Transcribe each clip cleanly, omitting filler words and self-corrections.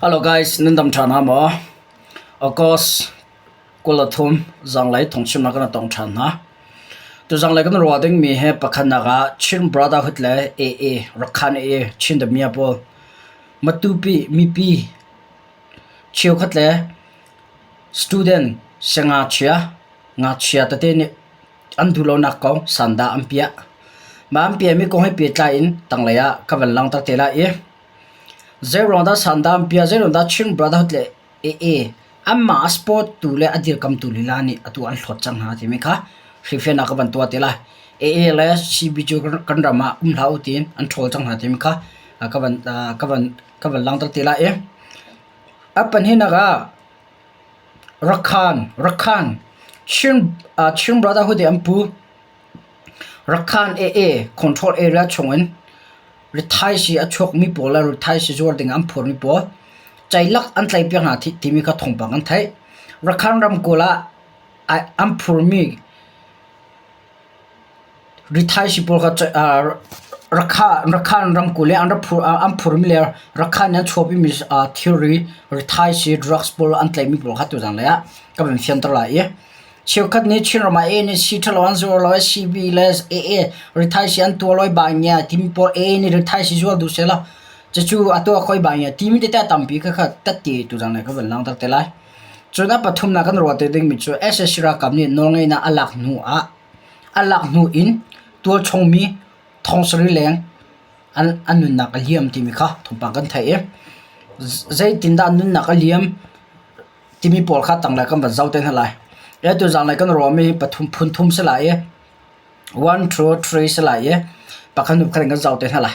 Hello guys, nan dam ṭhan ha maw? August 23 zanglei thawngchimnak kan tong ṭhan hna. Tu zanglei kan ruah dingmi hi pakhatnak ah Chin Brotherhood le AA, Rakhan AA, Chin Damia pawl, Matupi mipi cheukhat le student siangngakchia, ngakchia tete nih an duhlonak kong sandah an piah. Mah an piahmi kong he pehtlai in tanglei ah ka van langhter te lai i zeiruang dah sandah an piah, zeiruang dah Chin Brotherhood le AA anmah a support tu le a dirkamtu lila nih atu an hlawt cang hna timi kha hrilhfiahnak ka van tuah te lai. AA le CB cu kan ram ah um hlah u tiin an ṭhawl cang hna timi kha ka van ka van ka van langhter te lai i a pahnihnak ah Rakhan, Rakhan, Chin, Chin Brotherhood i an pu. Rakhan AA control area chungin rithaisii a chuakmi pawl le rithaisii zuar ding an phurmi pawl ceilak an tlaihpiak hna timi kha thawngpang an theih. Rakhan ramkulh ah an phurmi Rithaisii pawl kha Rakhan ramkulh i an phurmi le Rakhan nih an chuahpimi thilri rithaisii drugs pawl an tlaihmi pawl kha tuzaan lei ah ka van fianter lai i cheukhat nih Chinram ah AA nih sii ṭhalo an zuar lo i CB le AA rithaisii an tuah lo i baingia timi pawl AA nih rithaisii zuar duh sehlaw cucu a tuah kho i baingia timi tete a tampi khakha tette tuzaan lei ka van langhter te lai. Cun a pathumnak kan ruah te dingmi cu sac ralkap nih nawlngeihnak a lak hnu ah A lak hnu in tualchungmi thong sarih leng an nunnak a liam timi kha thawngpang kan theih i zeitindah nunnak a liam timi pawl kha tanglei kan van zoh te hna lai. Atu zaanlei kan ruahmi hi pathum phun thum si lai i one, two, three si lai i pakhat hnu pakhat in kan zoh te hna lai.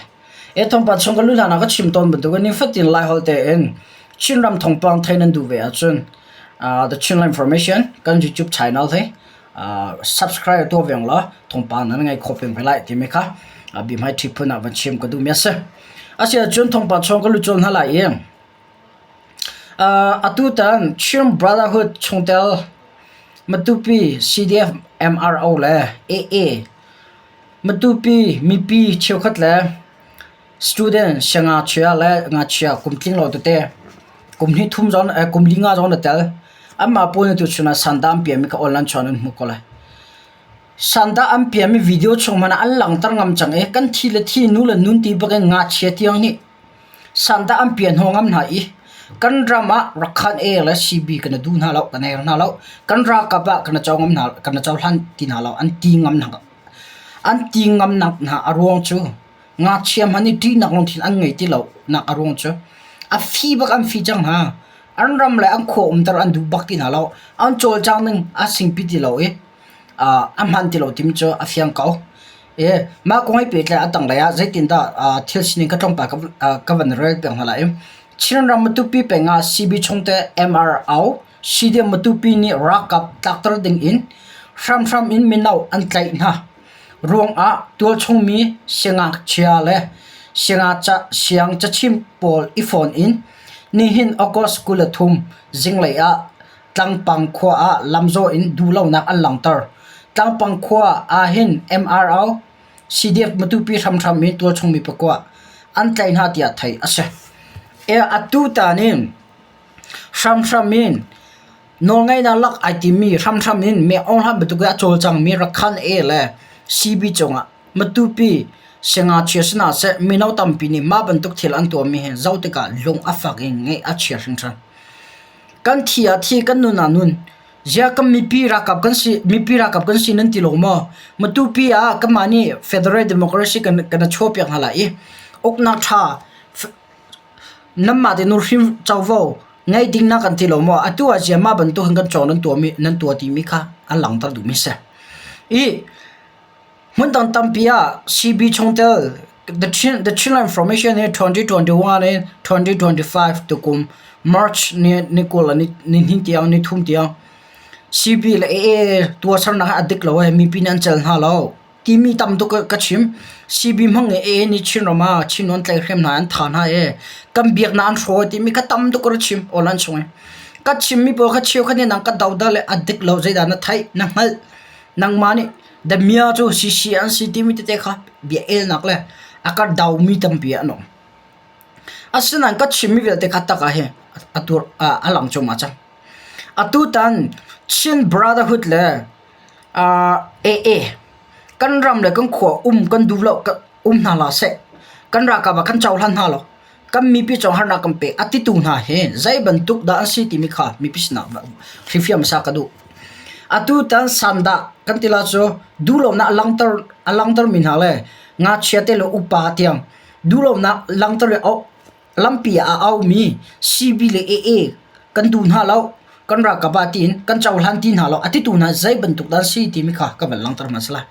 Hi thawngpang chung ka luh hlan ah ka chim tawn bantukin nifatin Laiholh tein Chinram thawngpang theih nan duh ve ahcun The Chinland Information kan YouTube channel hi subscribe tuah ve law thawngpang nan ngai khawh peng ve lai timi kha bihmai ṭhi phun ah van chim ka duhmi a si. Asiahcun thawngpang chung ka lut colh hna lai i atutan Chin Brotherhood chungtel Matupi CDF MRO le AA Matupi mipi cheukhat le student siangngakchia le ngakchia kum tling lo tete kum hnih thum zong kum li nga zong na tel. Anmah pawl nih tuchun ah sandah an piahmi kha online chuan an hmuh ko lai. Sandah an piahmi video chung hmanh ah an langhter ngam cang i kan thi le thi nu le nun ti bak in ngakchia tiang nih sandah an piah hnawh ngam hna i kan ram ah Rakhan A le CB kan i duh hna lo, kan her hna lo. Kan ralkap ah kan i co ngam hna, kan i cohlan ti hna lo, an ti ngam hna. An ti ngamnak hna a ruang cu ngakchia hmanh nih ṭihnak lungthin an ngei ti lo nak a ruang cu a fi bak an fi cang hna. An ram le an khua umter an duh bak ti hna lo. An cawlcang ning a singpi ti lo i a hman ti lo timi cu a fiang ko. I mah kong he pehtlai a tanglei ah zeitindah thil sining kha tlawmpal ka van rel piak hna lai i Chinram Matupi peng ah CB chungte MRO CDM Matupi nih ralkap tlakter ding in hramhram in mino an tlaih hna ruangah tualchungmi siangngakchia le siang cachim pawl i fawn in nihin August 23 zinglei ah Tlangpang khua ah lamzawh in duhlonak an langhter. Tlangpang khua ahhin MRO CDF Matupi hramhram in tualchungmi pakua an tlaih hna tiah theih a si. Atu tan in Hramhram in nawlngeihnak lak ai timmi hramhram in Myo Aung Hlaing bantuk in a cawlcangmi Rakhan A le CB cungah Matupi siangngakchia sinah seh mino tampi nih mah bantuk thil an tuahmi hi zoh tikah lung a fak i ngaih a chia hringhran. Kan thi ah thi, kan nun ah nun. Ziah kan mipi ralkap kan si, mipi ralkap kan si nan ti lo maw? Matupi ah kanmah nih Federal Democracy kan kan chuahpiak hna lai i uknak ṭha Nanmah te nuhrin covo ngeih ding na kan ti lo maw? Atu ah ziah mah bantuk hin kan cawng nan tuahmi nan tuah timi kha an langhter duhmi si. I hmun dang tampi ah CB chungtel The Chin, The Chinland Information hi 2021 in 2025 tukum March ni ni kul ni ni hnih tiang ni thum tiang CB le AA tuahsernak hi a dik lo ee mipi nih an cel hna lo. Timi tam tuk ka chim. CB hmang i AA nih Chinram ah Chin an tlaihhrem hna an tha hna i kan biaknak an hraw timi kha tam tuk ka chim online chung i. Ka chimmi pawl kha cheukhat nih nang ka dodal i a dik lo zeidah na theih na hngalh nangmah nih Damia cu CC an si timi tete kha bia elnak le a ka daumi tampi an um. Asinain ka chimmi vialte kha tak ah hin a lang cuahmah cang. Atutan Chin Brotherhood le AA kan ram le kan khua um kan duh lo um hna hlah seh. Kan ralkap ah kan cohlan hna lo. Kan mipi cung harnak kan pek a titu hna hi zei bantuk dah an si timi kha mipi sinah hrifiam hmasa ka duh. Atutan sandah kan ti la cu duhlonak a langhter a langhtermi hna le ngakchia te le upa tiang duhlonak langhter le lampi ah a aumi CB le AA kan duh hna lo kan ralkap ah tiin kan cohlan ti hna lo a titu hna zei bantuk dah an si timi kha ka van langhter hmasa lai.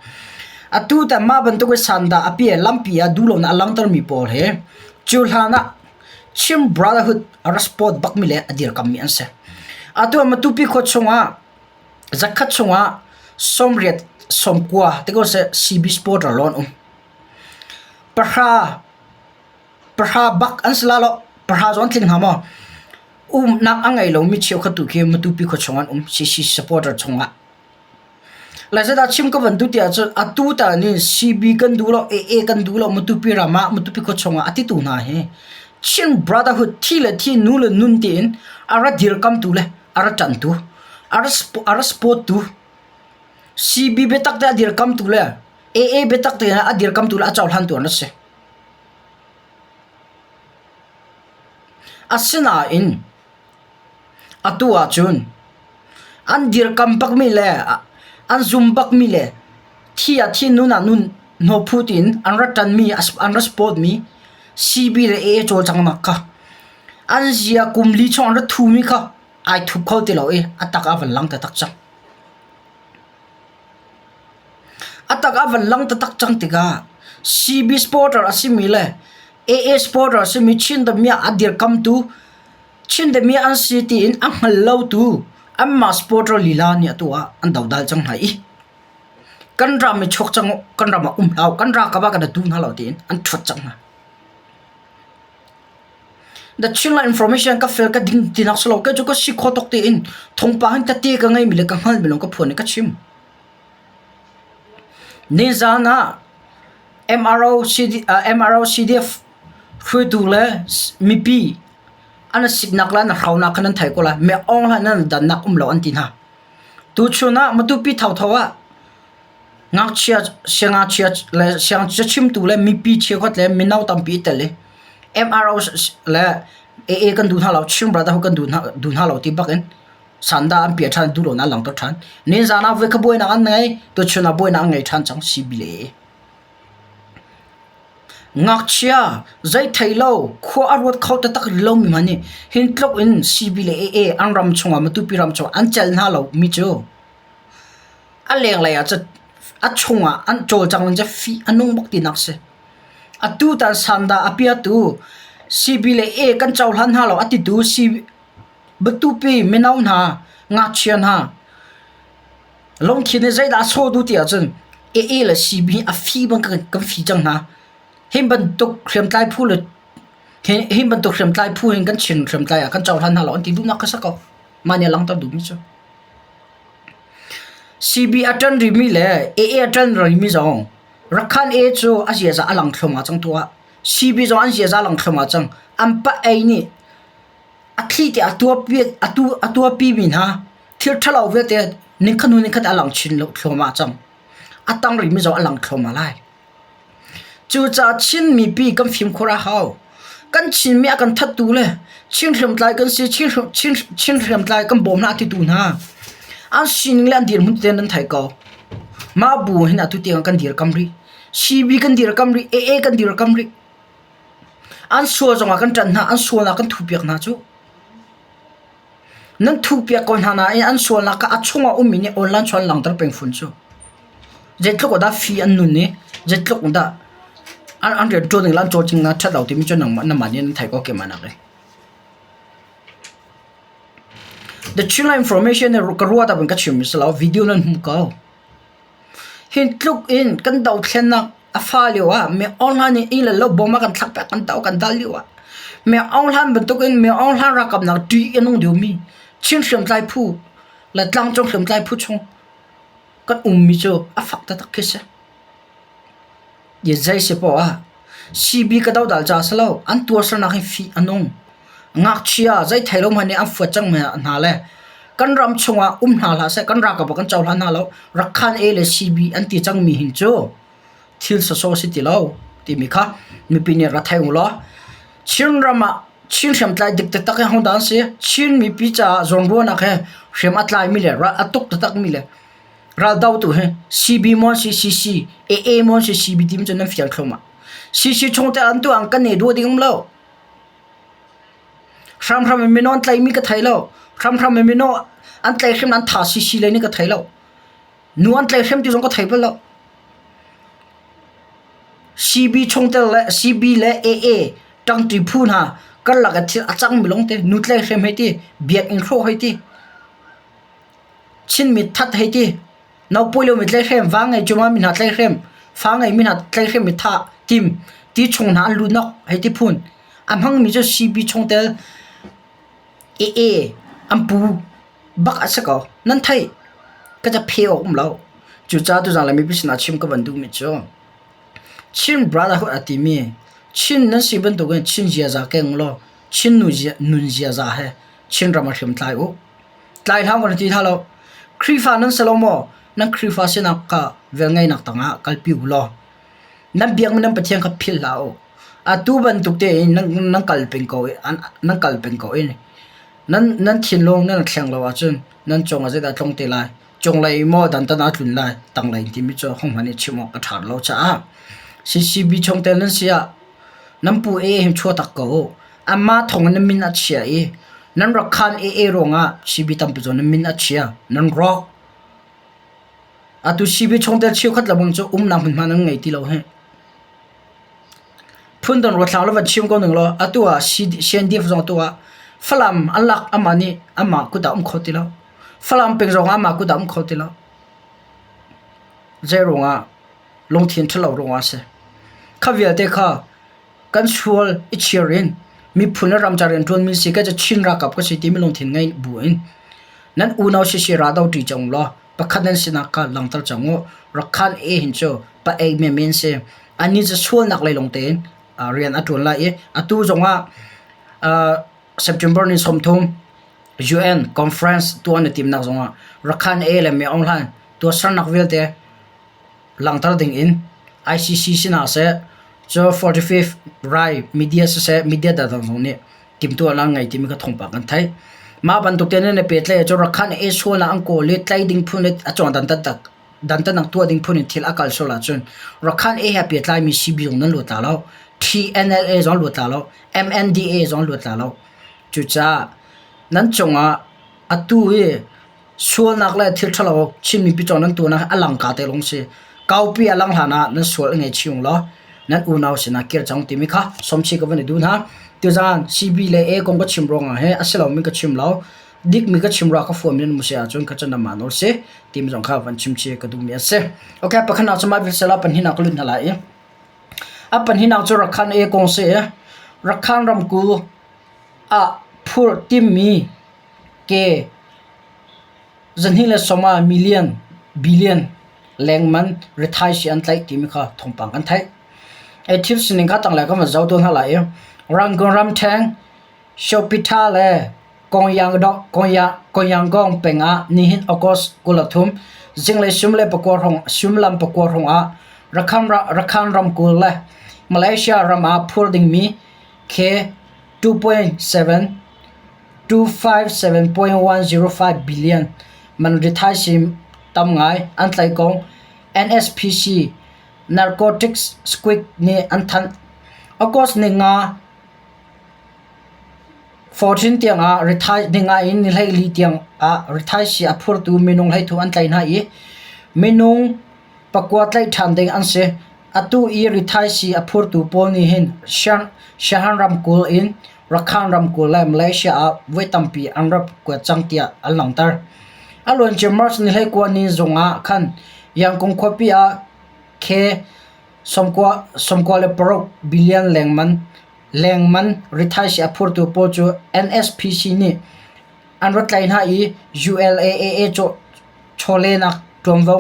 Atu tan mah bantuk i sandah a pi lampi ah duhlonak a langhtermi pawl hi cu hlan ah Chin Brotherhood a rak support bakmi le a dirkammi an si. Atu ah Matupi khua chungah zakhat chungah 80 90 ti ko seh CB supporter lawng an um. Pahra Pahra bak an si la lo. Pahra zong an tling hna maw? Umnak a ngei lomi cheukhat tu khi Matupi khua chung an um. CC supporter chungah. Lai chim ka van duh ti ahcun atu ta nih CB kan duh lo, AA kan duh lo, Matupi ram ah, Matupi khua chungah a titu hna hi Chin Brotherhood thi le thi, nu le nun tiin a ra dirkamtu le a ra ṭantu, a ra, a ra support tu, CB biatak te a dirkamtu le AA biatak te a dirkamtu le a cohlantu an si. Asinain atu ahcun an dirkam bakmi le an zum bakmi le thi ah thi nun ah nun hnawhphut in an ra ṭanmi an ra support mi CB le AA cawlcanghnak kha an zia kum li chung an ra thumi kha ai thup kho ti lo i a tak a van lang taktak cang. A tak a van lang taktak cang tikah CB supporter a simi le AA supporter a simi Chin damiah a dirkamtu Chin damiah an si tiin a hngal lotu anmah supporter lila nih atu ah an dodal cang hna i kan ram i chuak cang u, kan ram ah um hlah u, kan ralkap ah kan i duh hna lo tiin an ṭhuat cang hna. The Chinland information ka fel ka ding tinak si lo kei cu ka si kho tuk tiin thawngpang hin tete ka ngeimi le ka hngalmi lawng ka phuan i ka chim. Nizaan ah MRO, CD, uh, MRO CDF hruaitu le mipi an siknak le an hraunak kha nan thei ko lai. Me ong hlah nan dannak um lo an ti hna. Tuchun ah Matupi thotho ah Ngakchia siangngakchia le siangcachimtu le mipi cheukhat le mino tampi i tel i MRO le AA kan duh hna lo, Chin Brotherhood kan duh hna, duh hna lo ti bak in sandah an piah ṭhan, duh lonak an langhter ṭhan. Nizaan ah voikhat buainak an ngei, tuchun ah buainak an ngei ṭhan cang CB le AA. Ngakchia zei thei lo, khua a ruat kho taktak rih lomi hmanh nih hin tluk in CB le AA an ram chungah Matupi ram chungah an celh hna lo mi cu A lenglei ah cun a chungah an cawlcang ning cu fih a nung bak tinak a si. Atutan sandah a piatu CB le A kan cohlan hna lo a titu Matupi mino hna, ngakchia hna lungthin nih zeidah a sawh duh ti ahcun AA le CB hi a fi bang kan fi cang hna. Hi bantuk hriamtlai phu le hi bantuk hriamtlai phu hin kan Chin hriamtlai ah kan cohlan hna lo an ti duhnak kha si ko. Mah nih a langhter duhmi cu. CB a ṭan rihmi le AA a ṭan rihmi zong Rakhan A cu a ziaza a lang thluahmah cang tuah. CB zong an ziaza a lang thluahmah cang. An pa ei nih a thli te a tuahpi a tu a tuahpimi hna thil ṭhalo vialte nikhat hnu nikhat a lang chin lo thluahmah cang. A tang rihmi zong a lang thluahmah lai. Cucaah Chin mipi kan fimkhur a hau. Kan Chinmi a kan thattu le Chin hriamtlai kan si, Chin, Chin, Chin hriamtlai kan bawm hna a titu hna. An sining le an dirhmun tete nan theih ko. Mah bu hin atu tiang kan dirkam rih. CB kan dirkam rih, AA kan dirkam rih. An sual zongah kan ṭanh hna, an sualnak kan thupiak hna cu. Nan thuhpiak ko hna nain an sualnak kha a chungah ummi nih online chuan langhter peng fawn cu. Zeitluk dah fi an nun i zeitluk dah an, an rianṭuan ning le an cawlcing a ṭhat lo timi cu nangmah nangmah nih nan theih ko keimah nakin. The Chinland Information nih ka ruat ah ka chimmi si lo, video nan hmu ko. Hi tluk in kan dothlennak a fa lio ah mi Aung Hlan nih inn le lo bom a kan thlak piak kan doh kan dal lio ah mi Aung Hlan bantuk in mi Aung Hlan ralkap nak ṭih a nung deuhmi Chin hriamtlai phu le tlangcung hriamtlai phu chung kan ummi cu a fak taktak khi si. Zei si poah ah. CB ka dodal caah a si lo. An tuarsernak hi fih a nung. Ngakchia zei thei lo hmanh nih an fuat cang hna le kan ram chungah um hna hlah seh, kan ralkap ah kan cohlan hna lo. Rakhan A le CB an ti cangmi hin cu thil sawsawh a si ti lo timi kha mipi nih ra thei u law Chinram ah Chin hriamtlai dik taktak hi hodah an si? Chin mipi caah zawnruahnak he hriam a tlaimi le ral a tuk taktakmi le raldotu hi CB maw an si, CC, AA maw an si, CB timi cu nan fiang thluahmah. CC chungtel an tuah ang kan ne duh ding um lo. Hramhram in mino an tlaimi ka thei lo. Hramhram in mino an tlai hrim an tha CC lei nih ka thei lo. Nu an tlai hrim ti zong ka thei bal lo. CB chungtel le CB le AA ṭangṭi phu hna karlak ah thil a cangmi lawngte nu tlaihrem hei ti, biakinn hrawh hei ti, Chinmi that hei ti, naupawi lomi tlaihrem, va ngei cuahmah mi hna tlaihrem, fa ngeimi hna tlaihrem i thah tim ti chung hna an lut nok hei ti phun. A hmangmi cu CB chungtel AA an pu bak a si ko. Nan theih. Ka ca phe awk um lo. Cucaah tuzaan le mipi sinah chim ka van duhmi cu Chin Brotherhood a timi Chin nan si bantukin Chin ziaza keng ulaw Chin nu nun ziaza he Chin ram ah hriam tlai u. Tlai hlah kan ti hlah lo. Khrihfa nan si lo maw? Nan Khrihfa sinak kha velngeihnak tangah kalpi u law nan biakmi nan Pathian kha philh hlah u. Atu bantuk tein nan kal peng ko i nan kal peng ko i nan thinlung nan thleng lo ahcun nan cungah zeidah tlung te lai? Cunglei maw dantat aa tlun lai? Tanglei timi cu hohmanh nih chim awk a ṭha lo caah CCB chungtel nan si ah nan pu AA hin chuah tak ko u. Anmah thawng in nan min a chia i nan rak khaan AA ruangah CB tampi cu nan min a chia, nan rawk. Atu CB chungtel cheukhat lebang cu umnak hmunhma nan ngei ti lo hih. Phundang ruathlang le van chim ko ning law atu ah CNDF zong atu ah Falam an lak amah nih amah kut ah um kho ti lo. Falam peng zong ah amah kut ah um kho ti lo. Zei ruangah lungthin ṭhalo ruangah a si. Kha vialte kha kan sual i chir in miphun le ramcar rianṭuanmi si ka cu Chin ralkap ka si timi lungthin ngei bu in nan unau sisi raldo ṭi cang law pakhat nan sinak kha langhter cang u. Rakhan e hin cu pa ei menmen si. Anih cu sualnak lei lawng tein rian a ṭuan lai i atu zongah September ni 30 UN conference tuah an i timnak zongah Rakhan e le Myo Aung Hlaing tuahsernak vialte langhter dingin ICC sinah seh, cu 45th Rai media siseh, media dangdang zong nih timhtuahnak an ngei timi kha thawngpang kan theih. Mah bantuk tein an i pehtlaih ahcun Rakhan e sualnak an kawl i tlaih ding phun le a cawng dantat dantatnak tuah ding phun in thil a kal sual ahcun Rakhan e he a pehtlaimi CB zong nan luat la lo, TNLA zong luat la lo, MNDA zong luat la lo. Cucaah nan cungah atu i Sualnak le thil ṭhalo Chin mipi cawng nan tuahnak hi a langka te lawng si. Kaupi a lang hlan ah nan sual i ngaichih ung law nan unau sinah kir cang timi kha sawmchih ka van i duh hna. Tuzaan CB le A kong ka chim ruangah hi a si lomi ka chim lo. Dikmi ka chim ruah ka fuam nan um si ahcun kha cu nanmah nawl si timi zong kha van chim chih ka duhmi a si. Okay, pakhatnak cu mah vial sila pahnihnak ka lut hna lai i a pahnihnak cu Rakhan A kong si i Rakhan ramkulh ah phurh timmi ke 220 million billion lengman rithaisii an tlaih timi kha thawngpang kan theih. Ei thil sining kha tanglei kan van zoh tawn hna lai i Rangoon ramṭheng Shopitha le Kongyangong peng ah nihin August 23 zinglei 19 hrawng ah Rakhine ramkulh le Malaysia ram ah phur dingmi K 2.7 257.105 billion man rithaisii tam ngai an tlaih kong NSPC Narcotics Squad nih an thanh. August ni nga 14 tiangah rithai ninga in ni 14 tiang ah rithaisii a phurtu minung 13 an tlaih hna i minung pakua tlaih ṭhan ding an si. Atu i rithaisii a phurtu pawl nih hin Shan ramkulh in Rakhine ramkulh le Malaysia ah voi tampi an rak kuat cang tiah an langhter. A luancia March ni 19 ni zung ah khan Yangon khuapi ah K 96 billion lengman rithaisii a phurtu pawl cu NSPC nih an rak tlaih hna i ULAAA chawlehnak ṭuanvo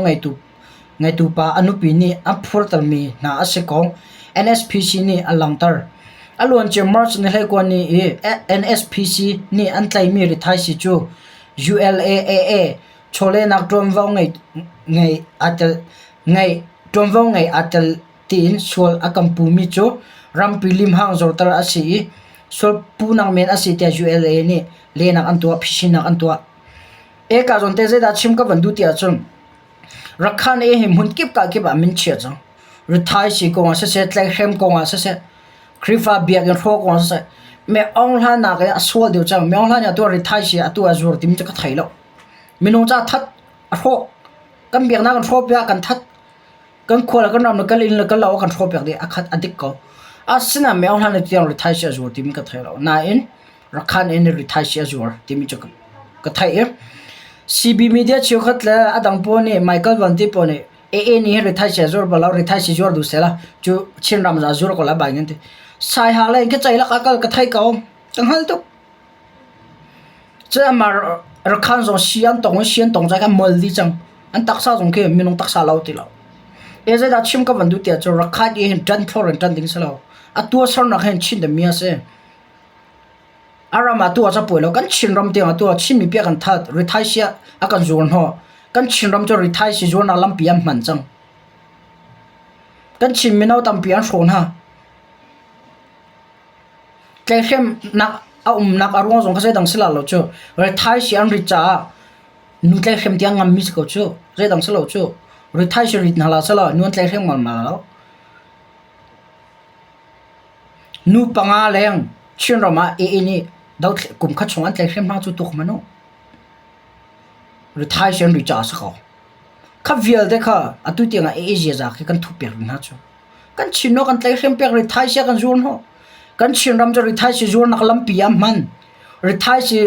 ngeitu pa a nupi nih a phurtermi hna a si kong. NSPC nih a langhter. A luancia March ni 21 ni i NSPC nih an tlaihmi rithaisii cu ULAAA chawlehnak ṭuanvo ngei aa tel tiin sual a kan pumi cu rampi limhang zorter a si i sualpuhnak men a si tiah ULA nih lehnak an tuah, phisinnak an tuah. Eka zawn te zeidah chim ka van duh ti ahcun Rakhan e hi hmun kip ka kip ah min chia cang. Rithai si kong ah siseh, tlaihhrem kong ah siseh, Khrihfa biakinn hrawh kong ah siseh, me Aung Hla nak in a sual deuh cang. Me Aung Hla nih atu ah rithai si atu ah zuar timi cu ka thei lo. Minung ca that a hrawh. Kan biaknak kan hrawh piak kan that. Kan khua le kan ram le kan inn le kan lo a kan hrawh piak dih a khat a dik ko. Asinain Me Aung Hla nih tiang rithai si a zuar timi ka thei lo. Nain Rakhan in rithai si a zuar timi cu ka theih i CB media cheukhat le a dang pawl nih Michael Van ti pawl nih AA nih hin rithai si a zuar bal lo rithai si zuar duh sehla cu Chinram za zuar ko la bai nan ti. Saiha le ka ceilak a kal ka thei ko ka hngal tuk. Cun amah Rakhan zong si an tong i si an tong cai kha mol dih cang. An taksa zong khi minung taksa lo ti lo. E zeidah chim ka van duh tiah cu Rakhan i hin ṭan thlor in ṭan ding si lo. A tuahsernak hin Chin dami a si. A ram ah tu ah capuai lo kan Chinram tiang ah tu ah Chin mipi a kan that rithaisi ah a kan zuar hnawh. Kan Chinram cu rithaisi zuarnak lampi an hman cang. Kan Chin mino tampi an hrawh hna. Tlaihhremnak a umnak a ruang zong kha zeidang si la lo cu rithaisi an rit caah nu tlaihhrem tiang ngammi si ko cu. Zeidang si lo cu. Rithaisi rit hna hlah selaw nu an tlaihhrem ngam hna lo. Nu panga leng Chinram ah AA nih kum khat chung an tlaihhrem hna cu tuk hmanh u. Rithai si an ri caah a si ko. Kha vialte kha atu tiang ah AA ziaza khi kan thup piak rih hna cu. Kan Chin kan tlaihhrem piak rithai si a kan zuar hnawh. Kan Chinram cu rithai si zuarnak lampi ah hman. Rithai si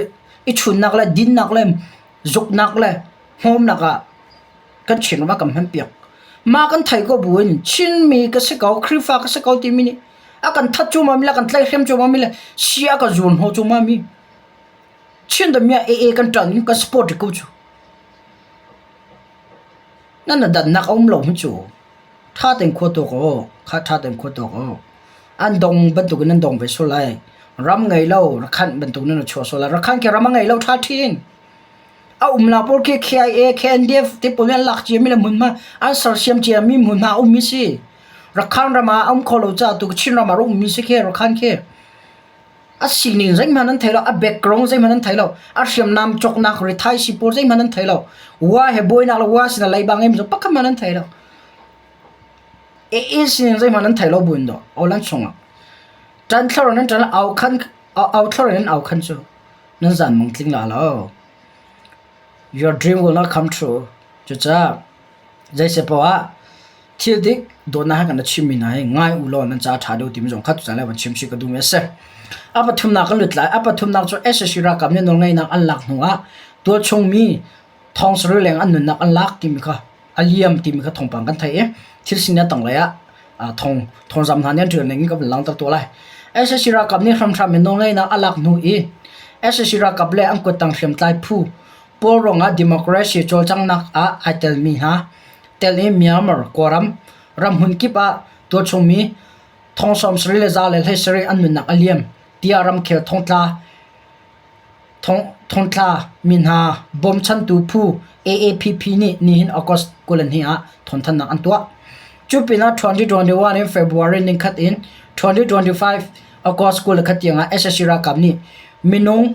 i chunnak le dinnak le zuknak le hnawmnak ah kan Chinram ah kan hmanpiak. Mah kan theih ko buin Chinmi ka si ko, Khrihfa ka si ko timi nih a kan that cuahmah mi le a kan tlaihhrem cuahmah mi le si a kan zuam hnawh cuahmah mi Chin dami ah AA kan ṭan in kan support rih ko cu. Nan na dannak a um lo hi cu. Ṭha tein khua tuak aw, kha ṭha tein khua tuak aw. An dong bantukin nan dong ve sual lai. Ram ngei lo, rakhanh bantuk nan chuah sual lai. Rakhanh khi ram a ngei lo ṭha ṭhin. A umnak pawl khi KIA, KNDF te pawl nih an lak ciami le hmunhma an sersiam ciami hmunhma a ummi si. Rakhan ram ah a um kho lo caah tu Chin ram ah a ummi si khi Rakhan khi. A sining zeihmanh an thei lo, a background zeihmanh an thei lo, a hriamnam cawknak rithaisi pawl zeihmanh an thei lo. Wa he buainak le wa sinah leiba ngeimi zong pakhat hmanh an thei lo. AA sining zeihmanh an thei lo buin dawh Awlan chungah. Ṭan thlor in an ṭan au khan au thlor in an au khan cu. Nan zanmang tling la lo. Your dream will not come true. Cucaah zeiseh poah ah thil dik dawtnak he kan ra chimmi hna hi ngai u law nan ca a ṭha deuh timi zong kha tutan le van chim chih ka duhmi a si. A pathumnak kan lut lai. A pathumnak cu sac ralkap nih nawlngeihnak an lak hnu ah tualchung mi thong sarih leng an nunnak an lak timi kha a liam timi kha thawngpang kan theih i thil sining a tanglei ah thong thawngzam hna nih an ṭial ning in ka vun langhter tuah lai. Sac ralkap nih hramhram in nawlngeihnak a lak hnu i sac ralkap le an kuttang hriamtlai phu pawl ruangah democracy cawlcanghnak ah ai telmi hna tel i Myanmar Kawlram ramhmun kip ah tualchungmi thong 70 le za le 17 an nunnak a liam tiah ramkhel thongtla Thongtla mi hna bawmchantu phu AAPP nih nihin August 22 ah thawngthanhnak an tuah. Cu pinah 2021 in February nikhat in 2025 August 21 tiang ah sac ralkap nih minung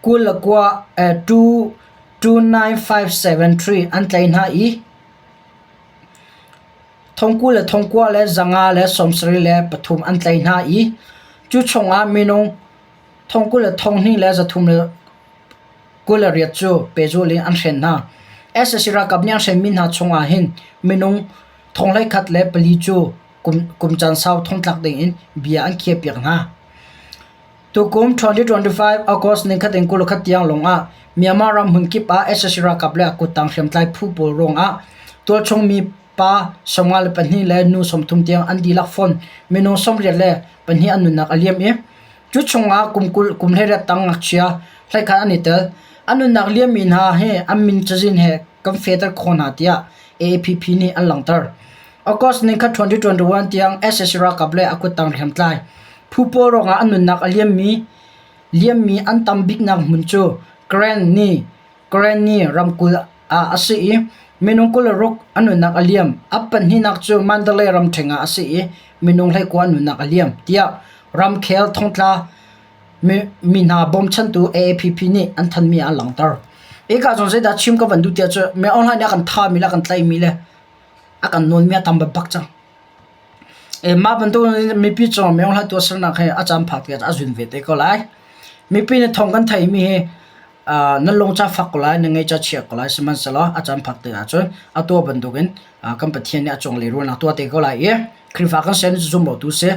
29,573 an tlaih hna i thongkul le thongkua le 573 an tlaih hna i cu chungah minung Thongkul le thonghnih le 328 cu pehzulh in an hren hna. Sac ralkap nih an hrenmi hna chung ah hin minung thonghleikhat le pali cu kum caan sau thongtlak ding in bia an khiahpiak hna. Tukum 2025 August nikhat in 21 tiang lawng ah Myanmar ram hmunkip ah sac ralkap le a kuttang hriamtlai phu pawl ruang ah tualchung mi pa 54 le nu 30 tiang an dihlak fawn. Minung 82 an nunnak a liam i Cu chungah kum 20 kum 18 tang ngakchia hleikhat an i tel. An nunnak liammi hna hi an min cazin he kan fehter khawh hna tiah AAPP nih an langhter. August nikhat 2021 tiang sac ralkap le a kuttang hriamtlai phu pawl ruangah an nunnak a liammi liammi an tam biknak hmun cu Karenni ramkulh ah a si i minung 26 an nunnak a liam. A pahnihnak cu Mandalay ramṭhen ah a si i minung 19 an nunnak a liam, tiah ramkhel thongtla mi hna bawmchantu AAPP nih an thanmi ah an langhter. Hika zong zeidah chim ka van duh tiah cu mi online nih a kan thami le a kan tlaihmi le a kan nawnmi a tam bakbak cang. Mah bantuk in mipi cungah mi online tuahsernak hi a caan phak tikah a zun ve te ko lai. Mipi nih thawng kan theihmi hi nan lung ca fak ko lai, nan ngaih ca chia ko lai. Sihmanhsehlaw a caan phak tikah cun a tuah bantukin kan Pathian nih a cung lehrulnak tuah te ko lai i Khrihfa kan si ahcun zumh awk tu si.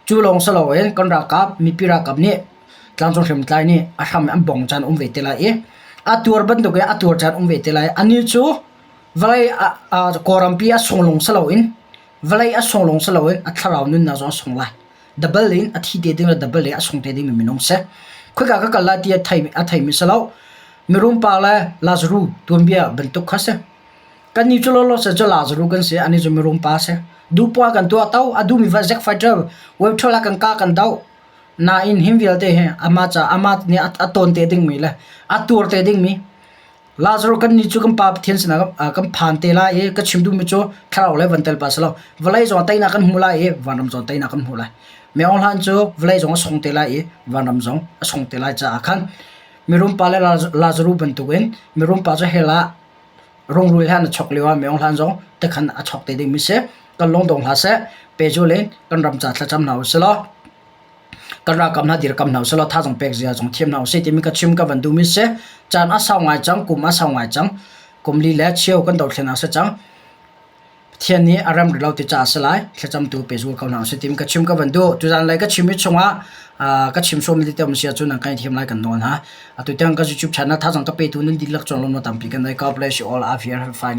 Cu lawng si loin kan ralkap, mipi ralkap nih tlangcung hriamtlai nih a hram an bong caan um ve te lai i a tuar bantuk in a tuar caan um ve te lai. Anih cu vawlei Kawlrampi a sung lawng si loin vawlei a sung lawng si loin a thlarau nunnak zong a sung lai. Double in a thi te ding le double in a sung te dingmi minung si. Khoika ka kal lai ti a theimi si lo. Mirum pa le Lazaru tuanbia bantuk kha si. Kannih cu lawlaw cu Lazaru kan si, anih cu mirum pa a si. Duhpoah kan tuah to, a duhmi va Zack Fighter, web ah kan kah kan doh. Nain him vialte hi amah ca amah nih a tawn te dingmi le a tuar te dingmi Lazaru kannih cu kan Pa Pathian sinah kan phan te lai i ka chim duhmi cu thlarau le van tel pa si lo. Vawlei zong teinak kan hmu lai i vanram zong teinak kan hmu lai. Meong hlan cu vawlei zong a sung te lai i vanram zong a sung te lai caah khan mirum pa le Lazaru bantukin mirum pa cu hell ah rungrul he an chok lio ah Meong hlan zong tikhan a chok te dingmi si. Kan lungdong hlah seh. Pehzul in kan ram ca thlacam hna usih law kan ralkap hna dirkam hna usih law thazaang pek zia zong thiam hna usih timi ka chim ka van duhmi si. Caan a sau ngai cang, kum a sau ngai cang. Kum li le cheu kan dothlennak si cang. Pathian nih a rem rih lo ti caah a si lai. Thlacamtu pehzul ko hna usih timi ka chim ka van duh. Tuzan lei ka chim i chungah ka chim sualmi tete um si ahcun nan kan i thiam lai kan nawl hna. Atu tiang ka YouTube channel thazaang ka petu nan dihlak cung lawmhnak tampi kan nei. God bless you all. I've here. Fine.